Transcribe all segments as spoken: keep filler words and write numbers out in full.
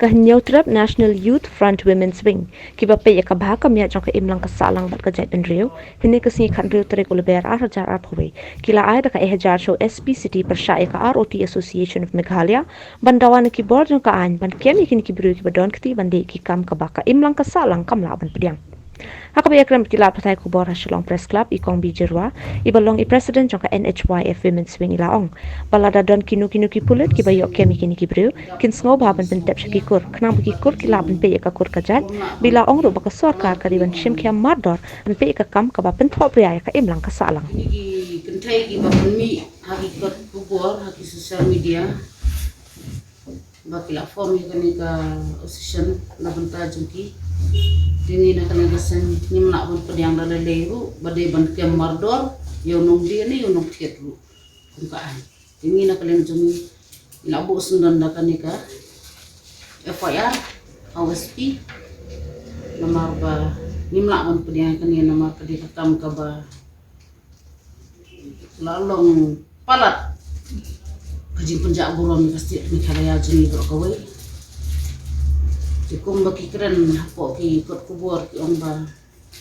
Ka Hynñiewtrep National Youth Front Women's Wing, kiba peit ïa ka bha ka miat jong ka imlang ka sahlang bad ka jaitbynriew, hynne ka sngi khathynriew tarik u Lber ar hajar arphew wei, ki la ai da ka eihajar sha u S P City pyrshah ïa ka R O T Association of Meghalaya ban dawa na ki bor jong ka aiñ ban kem ïa kine ki briew kiba don kti ban leh ki kam kaba ka imlang ka sahlang kam lah ban pdiang. Ha kaba ïakren bad ki lad pathai khubor ha Shillong Press Club, i Kong B Jyrwa, iba long i President jong ka N H Y F Women's Wing, i la ong ba lada don kino kino ki pulit kiba ïoh kem ïa kine ki briew, kin sngewbha ban pyntep sha ki kur, khnang ba ki kur ki lah ban peit ïa ka kur ka jait. Ba i la ong ruh ba ka sorkar ka dei ban shim khia mardor ban peit ïa ka kam kaba pynthohbria ïa ka imlang ka sahlang. Kine ki kynthei kiba pynmih ha ki kot khubor, ha ki social media, ba ki la form ïa kane ka association na bynta jong ki. Te ngi na kane ka seng ngim lah ban pdiang da lei lei ruh ba dei ban kem mardor ïa u nongdie ne ïa u nongthied ruh kum ka aiñ. Te ngi na ka liang jong ngi la buh syndon da kane ka F I R ha u S P. Namar ba ngim lah ban pdiang ïa kane namar ka dei ka kam kaba la long palat ka jingpynjah burom ka state Meghalaya jong ngi baroh kawei. Te kumba ki kren hapoh ki kot khubor ki ong ba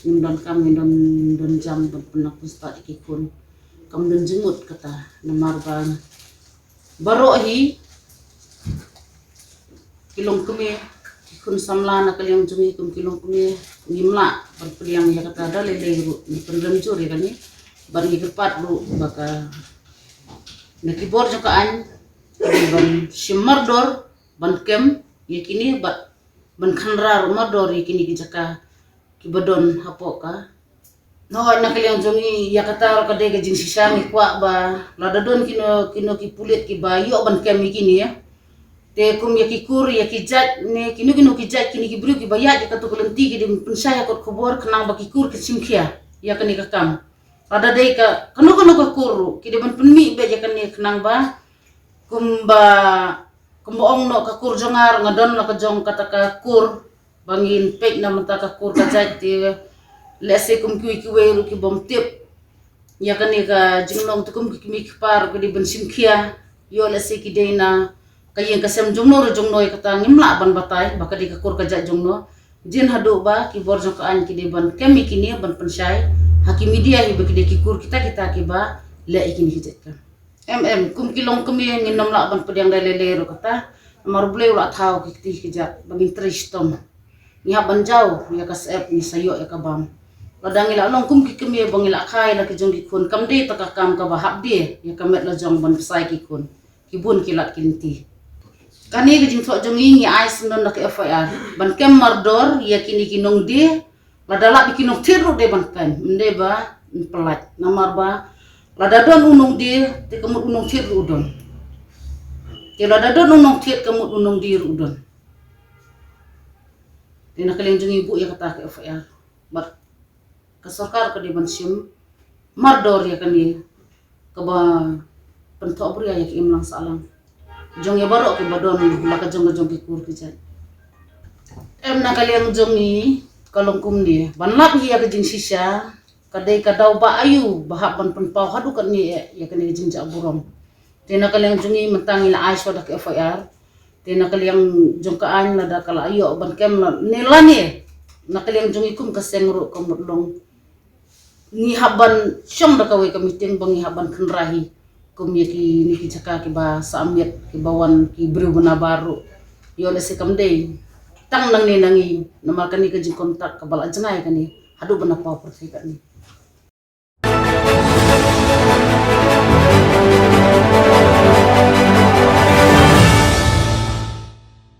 ngim don kam, ngim don, don jam ban pynlong pynstad ïa ki khun. Kam don jingmut kata namar ba baroh hi ki longkmie, ki khun samla na ka liang jong ngi kum ki longkmie, ngim lah ban pdiang ïa kata da lei lei ruh, ngi pynrem jur ïa kane. Bad ngi kyrpad ruh ba ka, na ki bor jong ka aiñ, ban shim mardor ban kem ïa kine bad ban khanra ruh mardor ïa kine ki jaka kiba don hapoh ka. Hooid, na ka liang jong ngi ïa kata ruh ka dei ka jingshisha, ngi kwah ba lada don kino kino ki pulit kiba ïoh ban kem ïa kine, te kum ïa ki kur, ïa ki jait ne kino kino ki jait, kine ki briew kiba ïaid ïa kato ka lynti ki dei ban pynshai ha kot khubor khnang ba ki kur kin shim khia ïa kane ka kam. Lada dei ka kano kano ka kur ruh ki dei ban pynmih beit ïa kane khnang ba kumba, kumba ong noh ka kur jong nga ruh nga don la ka jong kata ka kur. Ba ngin peit na mynta ka kur ka jait te lehse kum kiwei kiwei ruh ki bym tip ïa kane ka jinglong, te kum ki kmie ki kpa ruh ki dei ban shim khia. Ïoh lehse ki dei na ka ïing ka sem jongno ruh jongno, ïa kata ngim lah ban batai ba ka dei ka kur ka jait jongno. Jin haduh ba ki bor jong ka aiñ ki dei ban kem ïa kine ban pynshai ha ki media hi ba ki dei ki kur kita kita kiba leh ïa kine ki jait kam. Em em, kum ki longkmie ngin nym lah ban pdiang da lei lei ruh kata. Namar U Blei u la thaw ki kti ki jat ba ngin trei shitom. Ngi hap ban jaw ïa ka syep, ngi sa ïoh ïa ka bam. Lada ngi la long kum ki kmie ba ngi la kha ïa la ki jong ki khun, kam dei ta ka kam kaba hap die ïa ka met la jong ban pynshai ki khun. Ki bun ki lad ki lynti. Kane ka jingthoh jong ngi, ngi ai syndon da ka F I R ban kem mardor ïa kine ki nongdie. Lada lah ba ki nongthied ruh dei ban kem, ym dei ban pyllait. Namar ba lada don u nongdie te ka mut u nongthied ruh u don. Te lada don u nongthied ka mut u nongdie ruh u don. Te na ka liang jong ngi buh ïa kata ka F I R bad ka sorkar ka dei ban shim mardor ïa kane kaba pynthohbria ïa ka imlang sahlang jong ngi baroh kiba don la ka jong ka jong ki kur ki jait. Em, na ka liang jong ngi ka long kumne, ban lap hi ïa ka jingshisha ka dei ka daw ba aïu ba hap ban pynpaw haduh katne eh ïa kane ka jingjah burom. Te na ka liang jong ngi mynta ngi la ai shuwa da ka F I R. Te na ka liang jong ka aiñ, lada ka la ïoh ban kem la ne la ne, na ka liang jong ngi kum ka seng ruh ka mut long ngi hap ban shong da kawei ka meeting ba ngi hap ban kynrah hi kum ïa kine ki jaka kiba sah miet, kiba wan ki briew ba nabar ruh. Ïoh lehse kam dei tang nangne na ngi, namar kane ka jingkontak kaba la jngai kane haduh ba na paw pyrthei kane.